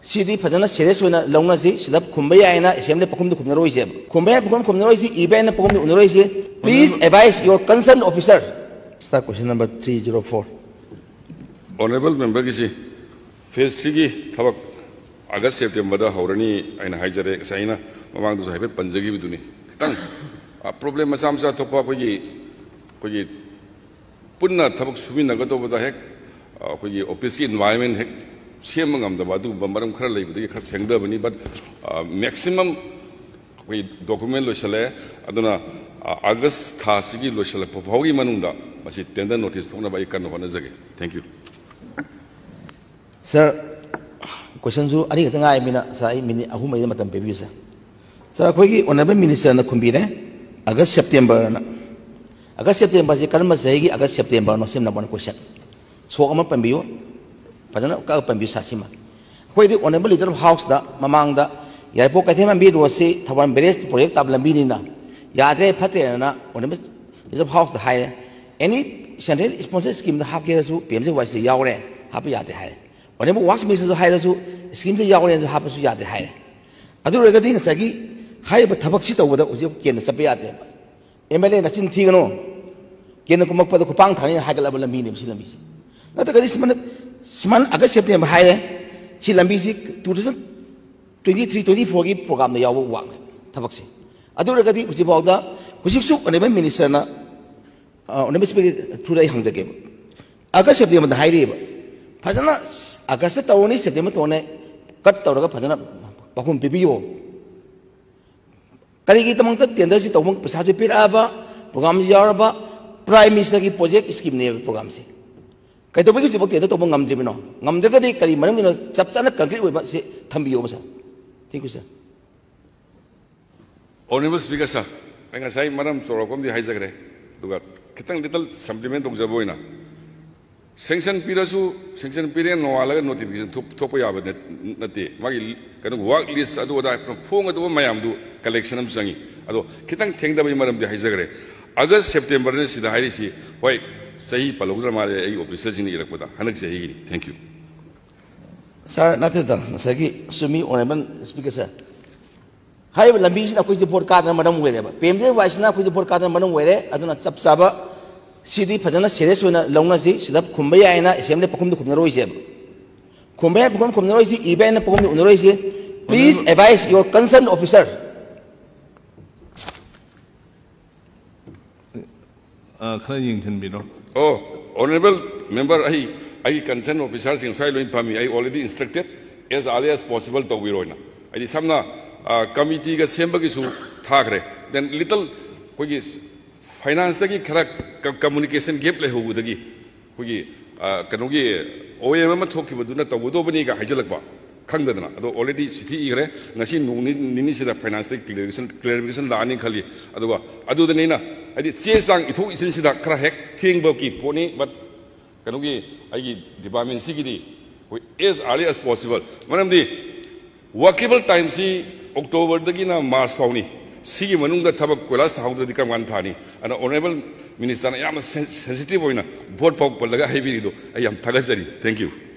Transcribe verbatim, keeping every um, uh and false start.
ꯁꯤꯗꯤ ꯐꯖꯅ serious ꯑꯣꯏꯅ ꯂꯧꯅꯁꯤ꯫ ꯁꯤꯗ ꯈꯨꯝꯕ ꯌꯥꯏꯅ assembly ꯄꯥꯎꯈꯨꯝꯗꯤ ꯈꯨꯝꯅꯔꯣꯏꯁꯦꯕ꯫ ꯈꯨꯝꯕ ꯌꯥꯏ ꯄꯥꯎꯈꯨꯝ ꯈꯨꯝꯅꯔꯣꯏꯁꯤ, ꯏꯕ ꯌꯥꯏꯅ ꯄꯥꯎꯈꯨꯝꯗꯤ ꯎꯅꯔꯣꯏꯁꯤ꯫ Please advise your concerned officer. Start question number three zero four. Honourable memberꯒꯤꯁꯤ phase threeꯒꯤ ꯊꯕꯛ August Septemberꯗ ꯍꯧꯔꯅꯤ ꯍꯥꯏꯅ ꯍꯥꯏꯖꯔꯦ꯫ ꯉꯁꯥꯏ ꯑꯩꯅ ꯃꯃꯥꯡꯗꯁꯨ ꯍꯥꯏꯐꯦꯠ ꯄꯟꯖꯈꯤꯕꯗꯨꯅꯤ꯫ ꯈꯤꯇꯪ problem ꯃꯆꯥ ꯃꯆꯥ ꯊꯣꯛꯄ ꯑꯩꯈꯣꯏꯒꯤ ꯑꯩꯈꯣꯏꯒꯤ ꯄꯨꯟꯅ ꯊꯕꯛ ꯁꯨꯃꯤꯟꯅꯒꯗꯧꯕꯗ ꯍꯦꯛ ꯑꯩꯈꯣꯏꯒꯤ officeꯀꯤ environment ꯍꯦꯛ ꯁꯦꯝꯕ ꯉꯝꯗꯕ ꯑꯗꯨꯒꯨꯝꯕ ꯃꯔꯝ ꯈꯔ ꯂꯩꯕꯗꯒꯤ ꯈꯔ ꯊꯦꯡꯊꯕꯅꯤ꯫ But maximum ꯑꯩꯈꯣꯏ document ꯂꯣꯏꯁꯤꯜꯂꯦ꯫ ꯑꯗꯨꯅ August ꯊꯥꯁꯤꯒꯤ ꯂꯣꯏꯁꯤꯜꯂꯛꯄ ꯐꯥꯎꯒꯤ ꯃꯅꯨꯡꯗ ꯃꯁꯤ tender notice ꯊꯣꯛꯅꯕ ꯑꯩ ꯀꯟꯅ ꯍꯣꯠꯅꯖꯒꯦ꯫ Thank you. Sir, questionꯁꯨ ꯑꯅꯤꯈꯛꯇ ꯉꯥꯏꯔꯕꯅꯤꯅ, sir, ꯑꯩ minute ꯑꯍꯨꯝ ꯃꯔꯤꯗ ꯃꯇꯝ ꯄꯤꯕꯤꯌꯨ, sir꯫ Sir, ꯑꯩꯈꯣꯏꯒꯤ honourable ministerꯅ ꯈꯨꯝꯕꯤꯔꯦ, August Septemberꯅ꯫ August Septemberꯁꯤ ꯀꯔꯝꯕ ꯆꯍꯤꯒꯤ August Septemberꯅꯣ? ꯁꯤ number one question꯫ ꯁꯣꯛ ꯑꯃ ꯄꯟꯕꯤꯌꯨ, ꯐꯖꯅ ꯀꯛꯑ ꯄꯟꯕꯤꯌꯨ, sir, ꯁꯤꯃ꯫ ꯑꯩꯈꯣꯏꯗꯤ honourable leader of houseꯇ ꯃꯃꯥꯡꯗ ꯌꯥꯏꯔꯤꯄꯣꯛ ꯀꯩꯊꯦꯜꯃꯥꯟꯕꯤ roadꯁꯤ ꯊꯧꯕꯥꯜ barrage project ꯇꯥꯕ ꯂꯝꯕꯤꯅꯤꯅ ꯌꯥꯗ꯭ꯔꯦ, ꯐꯠꯇ꯭ꯔꯦꯅ honourable leader of houseꯇ ꯍꯥꯏꯔꯦ꯫ Any central sponsored schemeꯗ ꯍꯥꯞꯀꯦꯔꯁꯨ P M G Y Sꯗ ꯌꯥꯎꯔꯦ, ꯍꯥꯞꯄ ꯌꯥꯗ꯭ꯔꯦ ꯍꯥꯏꯔꯦ꯫ Honourable Works Ministerꯁꯨ ꯍꯥꯏꯔꯁꯨ schemeꯗ ꯌꯥꯎꯔꯦꯅꯁꯨ ꯍꯥꯞꯄꯁꯨ ꯌꯥꯗ꯭ꯔꯦ ꯍꯥꯏꯔꯦ꯫ ꯑꯗꯨ ꯑꯣꯏꯔꯒꯗꯤ ꯉꯁꯥꯏꯒꯤ ꯍꯥꯏꯔꯤꯕ ꯊꯕꯛꯁꯤ ꯇꯧꯕꯗ ꯍꯧꯖꯤꯛ ꯀꯦꯟꯗ꯭ꯔ ꯆꯠꯄ ꯌꯥꯗ꯭ꯔꯦꯕ꯫ MLA ꯅꯆꯤꯟ ꯊꯤꯒꯅꯨ꯫ ꯀꯦꯟꯗ꯭ꯔ ꯀꯨꯝꯃꯛꯄꯗ ꯈꯨꯄꯥꯡ ꯊꯥꯅꯤꯅ ꯍꯥꯏꯒꯠꯂꯕ ꯂꯝꯕꯤꯅꯦꯕ ꯁꯤ ꯂꯝꯕꯤꯁꯤ꯫ ꯅꯠꯇ꯭ꯔꯒꯗꯤ ꯁꯨꯃꯥꯏꯅ, ꯁꯨꯃꯥꯏꯅ August September ꯍꯥꯏꯔꯦ, ꯁꯤ ꯂꯝꯕꯤꯁꯤ two thousand twenty three twenty fourꯒꯤ programꯗ ꯌꯥꯎꯕ workꯅꯦ ꯊꯕꯛꯁꯦ꯫ ꯑꯗꯨ ꯑꯣꯏꯔꯒꯗꯤ ꯍꯧꯖꯤꯛꯐꯥꯎꯗ, ꯍꯧꯖꯤꯛꯁꯨ honourable ministerꯅ, ꯑ, honourable speaker throughꯗ ꯑꯩ ꯍꯪꯖꯒꯦꯕ꯫ August Septemberꯗ ꯍꯥꯏꯔꯤꯑꯕ꯫ ꯐꯖꯅ Augustꯇ ꯇꯧꯔꯅꯤ, September ꯇꯧꯔꯅꯤ, cut ꯇꯧꯔꯒ ꯐꯖꯅ ꯄꯥꯎꯈꯨꯝ ꯄꯤꯕꯤꯌꯣ꯫ ꯀꯔꯤꯒꯤꯗꯃꯛꯇ tenderꯁꯤ ꯇꯧꯕ, ꯄꯩꯁꯥꯁꯨ ꯄꯤꯔꯛꯑꯕ, programꯁꯨ ꯌꯥꯎꯔꯕ, Prime Ministerꯒꯤ project schemeꯅꯦꯕ programꯁꯦ꯫ ꯀꯩꯗꯧꯕꯒꯤ ꯍꯧꯖꯤꯛꯐꯥꯎ tender ꯇꯧꯕ ꯉꯝꯗ꯭ꯔꯤꯕꯅꯣ? ꯉꯝꯗ꯭ꯔꯒꯗꯤ ꯀꯔꯤ ꯃꯔꯝꯒꯤꯅꯣ? ꯆꯞ ꯆꯥꯅ concrete ꯑꯣꯏꯕ ꯁꯤ ꯊꯝꯕꯤꯌꯣꯕ, sir꯫ Thank you, sir꯫ Honourable Speaker, sir, ꯑꯩ ꯉꯁꯥꯏ ꯃꯔꯝ ꯆꯥꯎꯔꯥꯛꯄ ꯑꯃꯗꯤ ꯍꯥꯏꯖꯈ꯭ꯔꯦ, ꯑꯗꯨꯒ ꯈꯤꯇꯪ little supplement ꯇꯧꯖꯕ ꯑꯣꯏꯅ, sanction ꯄꯤꯔꯁꯨ, sanction ꯄꯤꯔꯦ ꯅꯣꯡꯉꯥꯜꯂꯒ notification ꯊꯣꯛ-, ꯊꯣꯛꯄ ꯌꯥꯕ ꯅꯠ-, ꯅꯠꯇꯦ꯫ ꯃꯥꯒꯤ ꯀꯩꯅꯣ work list ꯑꯗꯨ ꯑꯗꯥ ꯐꯣꯡꯒꯗꯧꯕ ꯃꯌꯥꯝꯗꯨ collection ꯑꯃ ꯆꯪꯉꯤ꯫ ꯑꯗꯣ ꯈꯤꯇꯪ ꯊꯦꯡꯊꯕꯒꯤ ꯃꯔꯝꯗꯤ ꯍꯥꯏꯖꯈ꯭ꯔꯦ꯫ August Septemberꯅ ꯁꯤꯗ ꯍꯥꯏꯔꯤꯁꯤ, ꯍꯣꯏ, ꯆꯍꯤ ꯄꯜꯍꯧꯗ꯭ꯔ ꯃꯥꯜꯂꯦ ꯑꯩ officerꯁꯤꯡꯅ ꯏꯔꯛꯄꯗ, ꯍꯟꯗꯛ ꯆꯍꯤꯒꯤꯅꯤ꯫ Thank you꯫ ꯁꯥꯔ, ꯅꯠꯇꯦꯗ, ꯉꯁꯥꯏꯒꯤ ꯆꯨꯝꯃꯤ, ꯑꯣꯅꯔꯦꯕꯜ ꯁ꯭ꯄꯤꯀꯔ ꯁꯥꯔ꯫ ꯍꯥꯏꯔꯤꯕ ꯂꯝꯕꯤꯁꯤꯅ ꯑꯩꯈꯣꯏꯁꯦ ꯚꯣꯠ ꯀꯥꯗꯅ ꯃꯔꯝ ꯑꯣꯏꯔꯦꯕ, ꯄꯤ ꯑꯦꯝ ꯖꯤ ꯑꯦ ꯋꯥꯏꯁꯤꯅ ꯑꯩꯈꯣꯏꯁꯦ ꯚꯣꯠ ꯀꯥꯗꯅ ꯃꯔꯝ ꯑꯣꯏꯔꯦ꯫ ꯑꯗꯨꯅ ꯆꯞ ꯆꯥꯕ ꯁꯤꯗꯤ ꯐꯖꯅ ꯁꯦꯔꯤꯌꯁ ꯑꯣꯏꯅ ꯂꯧꯅꯁꯤ꯫ ꯁꯤꯗ ꯈꯨꯝꯕ ꯌꯥꯏꯅ ꯑꯦꯁꯦꯝꯕ꯭ꯂꯤ ꯄꯥꯎꯈꯨꯝꯗ ꯈꯨꯝꯅꯔꯣꯏꯁꯦꯕ, ꯈꯨꯝꯕ ꯌꯥꯏ ꯄꯥꯎꯈꯨꯝ ꯈꯨꯝꯅꯔꯣꯏꯁꯤ, ꯏꯕ ꯌꯥꯏꯅ ꯄꯥꯎꯈꯨꯝꯗ ꯎꯅꯔꯣꯏꯁꯤ꯫ Please advise your concerned officer. ꯑ, ꯈꯔ ꯌꯦꯡꯁꯤꯟꯕꯤꯔꯣ꯫ ꯑꯣ, ꯑꯣꯅꯔꯦꯕꯜ ꯃꯦꯝꯕꯔ, ꯑꯩ ꯑꯩꯒꯤ ꯀꯟꯁꯔꯟ ꯑꯣꯐꯤꯁꯥꯔꯁꯤꯡ ꯁ꯭ꯋꯥꯏ ꯂꯣꯏ ꯐꯝꯃꯤ꯫ ꯑꯩ already instructed as early as possible ꯇꯧꯕꯤꯔꯣꯅ꯫ ꯍꯥꯏꯗꯤ ꯁꯝꯅ ꯀꯃꯤꯇꯤꯒ ꯁꯦꯝꯕꯒꯤꯁꯨ ꯊꯥꯈ꯭ꯔꯦ꯫ Then little ꯑꯩꯈꯣꯏꯒꯤ ꯐꯥꯏꯅꯥꯟꯁꯇꯒꯤ ꯈꯔ ꯀꯝꯃꯨꯅꯤꯀꯦꯁꯟ ꯒꯦꯞ ꯂꯩꯍꯧꯕꯗꯒꯤ ꯑꯩꯈꯣꯏꯒꯤ ꯀꯩꯅꯣꯒꯤ ꯑꯣ ꯑꯦꯝ ꯑꯃ ꯊꯣꯛꯈꯤꯕꯗꯨꯅ ꯇꯧꯒꯗꯧꯕꯅꯤꯒ ꯍꯥꯏꯖꯜꯂꯛꯄ ꯈꯪꯗꯗꯅ꯫ ꯑꯗꯣ already ꯆꯤꯊꯤ ꯏꯈ꯭ꯔꯦ꯫ ꯉꯁꯤ ꯅꯣꯡ ꯅꯤꯅꯤꯁꯤꯗ ꯐꯥꯏꯅꯥꯟꯁꯇ ꯀ꯭ꯂꯤꯌꯥꯔꯤꯐꯤꯀꯦꯁꯟ ꯀ꯭ꯂꯤꯌꯥꯔꯤꯐꯤꯀꯦꯁꯟ ꯂꯥꯛꯑꯅꯤ ꯈꯜꯂꯤ꯫ ꯑꯗꯨꯒ ꯑꯗꯨꯗꯅꯤꯅ ꯍꯥꯏꯗꯤ ꯆꯦ ꯆꯥꯡ ꯏꯊꯣꯛ ꯏꯁꯤꯟꯁꯤꯗ ꯈꯔ ꯍꯦꯛ ꯊꯦꯡꯕꯒꯤ ꯄꯣꯠꯅꯤ꯫ But ꯀꯩꯅꯣꯒꯤ ꯑꯩꯒꯤ ꯗꯤꯄꯥꯔꯠꯃꯦꯟꯁꯤꯒꯤꯗꯤ ꯑꯩꯈꯣꯏ as early as possible, ꯃꯔꯝꯗꯤ ꯋꯥꯔꯀꯦꯕꯜ ꯇꯥꯏꯝꯁꯤ ꯑꯣꯛꯇꯣꯕꯔꯗꯒꯤꯅ ꯃꯥꯔꯆ ꯐꯥꯎꯅꯤ꯫ ꯁꯤꯒꯤ ꯃꯅꯨꯡꯗ ꯊꯕꯛ ꯀꯣꯏꯂꯥꯁ ꯊꯥꯍꯧꯗ꯭ꯔꯗꯤ ꯀꯔꯝ ꯀꯥꯟꯗ ꯊꯥꯅꯤ? ꯑꯗꯨꯅ ꯑꯣꯅꯔꯦꯕꯜ ꯃꯤꯅꯤꯁꯇꯔꯅ ꯌꯥꯝꯅ ꯁꯦꯟꯁꯤꯇꯤꯚ ꯑꯣꯏꯅ ꯚꯣꯠ ꯐꯥꯎ ꯄꯜꯂꯒ ꯍꯥꯏꯕꯤꯔꯤꯗꯣ ꯑꯩ ꯌꯥꯝ ꯊꯥꯒꯠꯆꯔꯤ꯫ Thank you.